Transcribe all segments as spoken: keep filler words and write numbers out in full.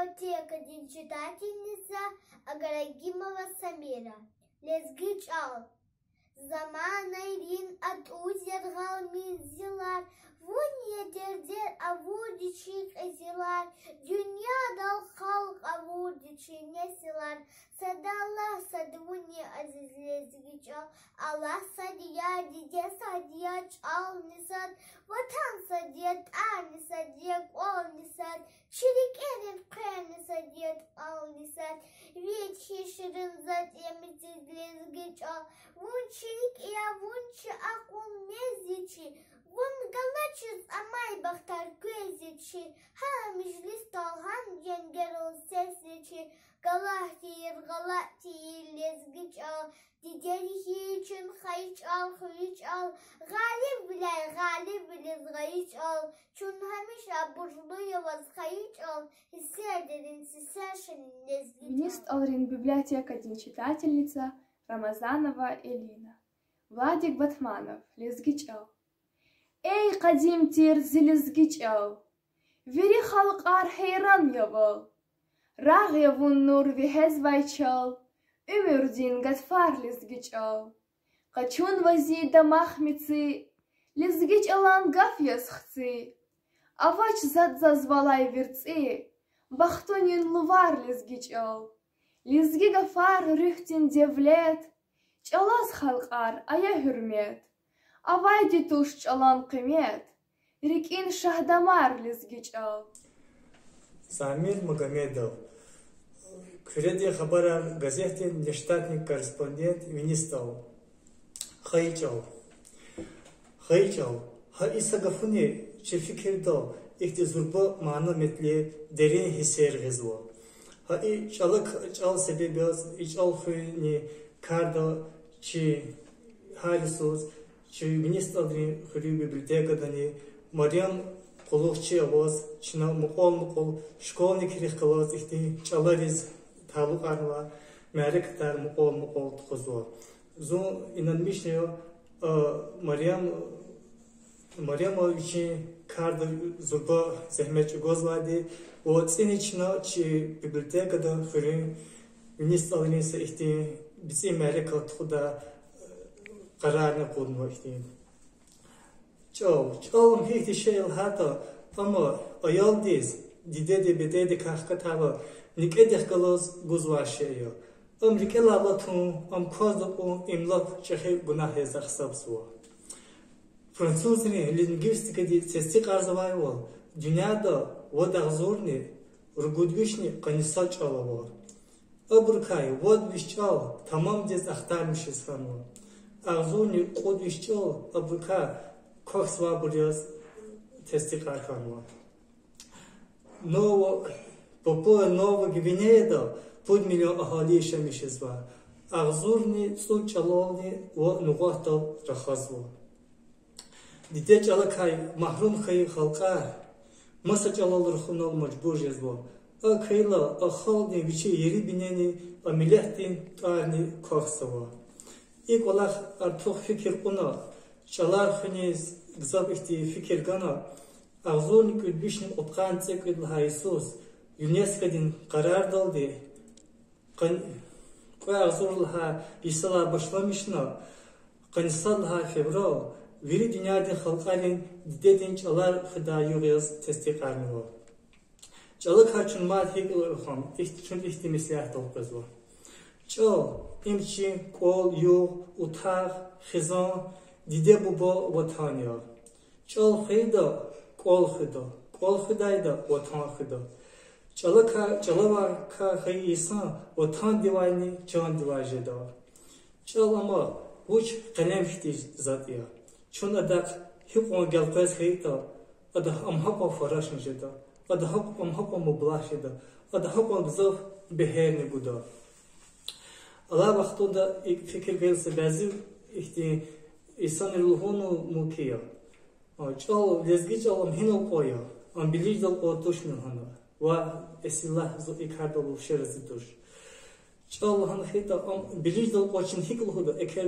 Библиотекадин читательница Аграгимова Самира. Лезги чӀал. Заманайрин атӀуз яргъал мензилар, вун я дердер авурди чи кьезилар, дуьньядал халкь авурди чи несилар, сад Аллагь, сад вуни, азиз лезги чӀал. Аллагь сад я, диде сад я, чӀални сад, ватан сад я, тӀварни сад я, кӀвални сад, чи рикӀерин хъверни сад я, тӀвални сад. Вид хьи ширин затӀ я, мициз лезги чӀал. Вун чи рикӀ я, вун чи акьул, мез я чи. Вун галачиз амай бахтар квез я чи. Гьар межлисдал, гьар женгерал сес я чи. КӀвалахди, яргъалатди лезги чӀал. Дидеди хьи чун хайи чӀал, хуьруьн чӀал, гъалибвиляй гъалибвилиз гъайи чӀал, чун гьамиша буржлу я ваз хайи чӀал, гьиссер дерин, сесер ширин лезги чӀал. СтӀалрин библиотекадин читательница Рамазанова Элина. Владик Батманов. Лезги чӀал. Эй, къадим тир зи лезги чӀал! Вири халкьар гьейран я вал. Рагъ я вун нур вегьезвай чал, уьмуьрдин гатфар лезги чӀал. Къачунва зи дамах меци, лезги чӀалан гаф яз хци. Авач затӀ заз валай верцӀи, бахтунин лувар лезги чӀал. Лезги гафар руьгьдин девлет, чӀалаз халкьар ая гьуьрмет. Авайди туш чӀалан къимет, рикӀин шагьдамар лезги чӀал. Замир Магомедов, Куьредин хабарар газетдин нештатный корреспондент, вини СтӀал. Хайи чӀал. Хайи чӀал. Гьа и са гафуни чи фикирдал ихьтин зурба мана-метлеб, дерин гьиссер гъизва. Гьа и чӀала к-, чӀал себеб яз, и чӀал хуьнин карда чи гьар йисуз, чи вини СтӀалрин хуьруьн библиотекадани Марьям къуллугъчи аваз, чна мукьвал-мукьвал школьникрихъ галаз ихьтин чӀалариз талукьарнавай мярекатар мукьвал-мукьвал тухузва. Зун инанмишна я, а, Марьям, Марьяма вичин карда зурба зегьмет чӀугвазвайди, ва цӀини чна чи библиотекада хуьруьн вини СтӀалрин са ихьтин бицӀи мярекат тухудай къарарни акъуднава ихьтин. ЧӀал, чӀал ам гьихьтин шей я лагьайтӀа, ам аялдиз дидеди-бедедикай хкатайла никӀедихъ галаз гузвай шей я. Ам рикӀелай алатун, ам кваз акьун им лап чӀехи гунагь яз гьисабзава. Французрин лингвистикадин тестикьарзавайвал, дуьньяда вад агъзурни ругуд вишни къанни сад чӀал ава. Абурукай вад виш чӀал тамамдиз ахтармишиз хьанва. Агъзурни кьуд виш чӀал абурукай квахьзавайбур яз тестикьар хьанва. Нова, Папуа Нова Гвинеяда пуд миллион агьали яшамиш жезва. Агъзурни цӀуд чӀалални ва нугъатдал рахазва. Диде чӀалакай магьрум хьайи халкьар маса чӀалал рахунал мажбур жезва. АкӀ хьайила а халкьдин вичин ери бинени, а миллетдин тӀварни квахьзава. И кӀвалах артух фикир кьуна, чӀалар хуьниз гзаф ихьтин фикир гана, агъзурни кӀуьд вишни кьудкъанни цӀекӀуьд лагьай йисуз ЮНЕСКО-дин къарардалди къан-, кьве агъзур лагьай йисалай башламишна къанни сад лагьай февраль вири дуьньядин халкьарин дидедин чӀалар хуьдай югъ яз тестикьарнава. ЧӀалакай чун мад гьикӀ лугьун, ихьт-, чун ихьтин меслятдал къвезва. ЧӀал— им чи кӀвал, югъ, утах, хизан, диде-буба, ватан я. ЧӀал хвейида— кӀвал хуьда, кӀвал хуьдайда— ватан хуьда. ЧӀалакай, чӀалавай кар хьайи инсан ватандивайни чандивай жеда. ЧӀал ам вуч къелем хьтин затӀ я. Чун адахъ гьикьван гелкъвез хьайитӀа, ада ам гьакьван фарашни жеда, ада гьакь-, ам гьакьван мублагь жеда, ада гьакьван гзаф бегьерни гуда. Алай вахтунда икӀ фикир гайила са бязи ихьтин инсанри лугьунва мумкин я: чӀал, лезги чӀал ам гьинал кьван я, ам билиждал кьван тушни лагьана. Ва эсиллагь, зун и кардал вавшер рази туш. ЧӀал лагьана хьайитӀа, ам билиждал кьван чна гьикӀ лугьуда, эгер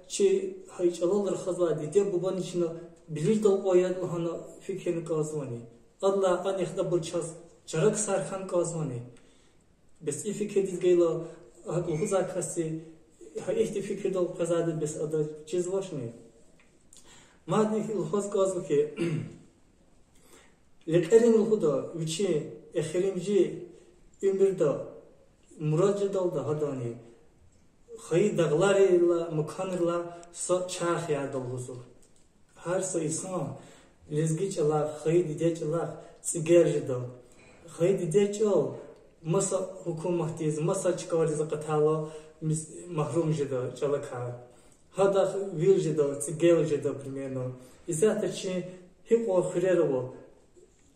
чи гьа и чӀалал рахазвай диде-бубани чна билиждал кьван яд лагьана фикирна кӀанзавани? Адалай анихъ абур чаз Чара ксар хьана кӀанзавани? Бес и фикирдиз гайила, гьакӀ лугьузвай касди гьа ихьтин фикирдал къвезвайди бес ада чизвачни? Мадни лугьуз кӀанзава хьи, лекьерин лугьуда вичин эхиримжи уьмуьрда мурад жедалда гьадани хайи дагъларилай, маканрилай са чарх яда лугьузва. Гьар са инсан лезги чӀалахъ, хайи диде чӀалахъ цӀигел жеда. Хайи диде чӀал маса гьукуматдиз, маса чкайриз акъатайла мис-, магьрум жеда чӀалакай. Гьадахъ вил жеда, цӀигел жеда, примерно. Исятда чи гьикьван хуьрер ава,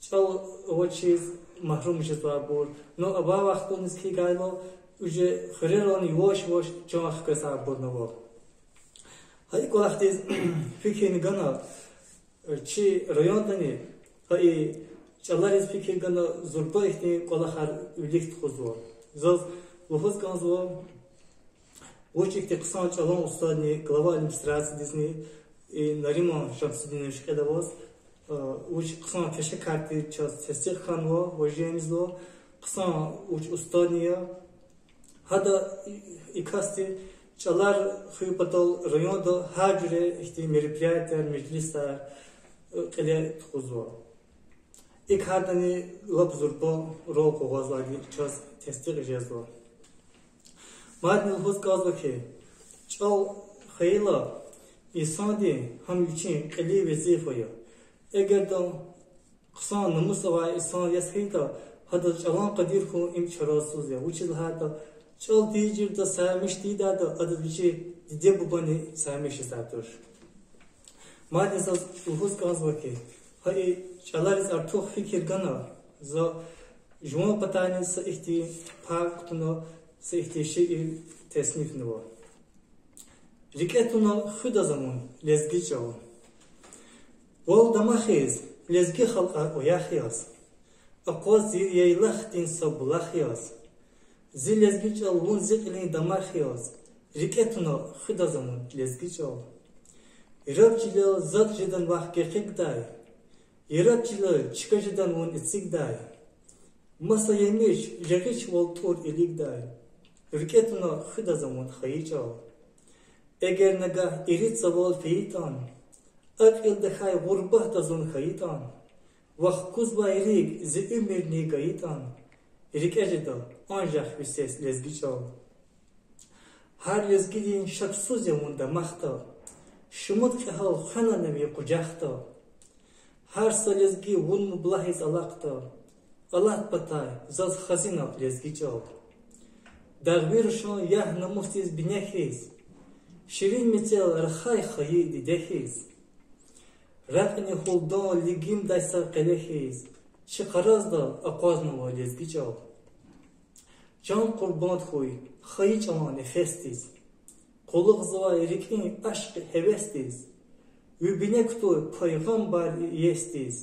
чӀал авачиз магьрум жезвайбур. Ну, авай вахтуниз килигайла, уже хуьрерални яваш-яваш чан хквезвайбурни ава. Гьа и кӀвалахдиз фикирни гана, чи райондани гьа и чӀалариз фикир гана зурба ихьтин кӀвалахар вилик тухузва. Заз лугьуз кӀанзава, вуч ихьтин хъсан чӀалан устадни, глава администрациядизни, и Нариман Шамсудинович кьиле аваз, вуч хъсан пешекар тир чаз тестикь хьанва ва жемизва, хъсан вуч устадни я. Гьада и, и касди чӀалар хуьн патал районда гьар жуьре ихьтин мероприятияр, межлисар кьиле тухузва. И кардани лап зурба рол къугъвазвайди чаз тестикь жезва. Мадни лугьуз кӀанзава хьи, чӀал хьайила, инсандин гьам вичин кьилин везифа я. Эгер хъсан намус авай инсан яз хьайитӀа, гьадаз чӀалан къадир хьун им чарасуз я. Вучиз лагьайтӀа чӀал тийижирда саймиш тийидайда, адаз вичин диде-бубани саймиш жезвай туш. Мадни заз лугьуз кӀанзава хьи, гьа и чӀалариз артух фикир гана, за жуван патайни са ихьтин пай кутуна, са ихьтин шиир теснифнава. РикӀе туна хуьда за вун, лезги чӀал. Вал дамахиз, лезги халкьар уях яз, акъваз зи яйлахдин са булах яз. Зи лезги чӀал вун зи кьилин дамах яз, рикӀе туна хуьда за вун, лезги чӀал. Яраб чилел затӀ жедан вахт гекъигдай, яраб чилел чка жедан вун эцигдай. Маса емиш, жагъичвал тӀур илигдай, рикӀе туна хуьда за вун, хайи чӀал. Эгер нагагь ирид цавал фейитӀан, а кьил тахьай гъурбатда зун хьайитӀан, вахкузвай рикӀ зи уьмуьрни гайитӀан, рикӀе жеда анжах ви сес, лезги чӀал. Гьар лезгидин шаксуз я вун дамахда, шумуд кьегьал хвена на ви къужахда. Гьар са лезги вун мублагьиз алахъда, алат патай заз хазина, лезги чӀал. Дагъви рушан ягь намусдиз бине хьиз, ширин мецел рахай хайи диде хьиз. Ракьни хулдан лигимдай са къеле хьиз, чи къаразда акъвазнава лезги чӀал. Чан къурбанд хьуй хайи чӀалан нефесдиз, къуллугъзавай рикӀин ашкъи гьевесдиз, ви бине кутур пайгъамбар иесдиз,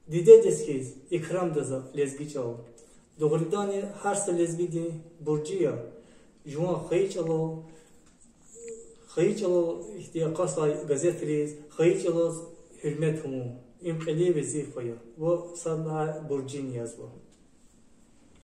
дидедиз хьиз икрамда за, лезги чӀал. Дугъриданни, гьар са лезгидин буржи я жуван хайи чӀалал, хайи чӀалал ихьтин акъатзавай газетриз хайи чӀалаз гьуьрмет авун. Им кьилин везифа я ва сад лагьай буржини язва.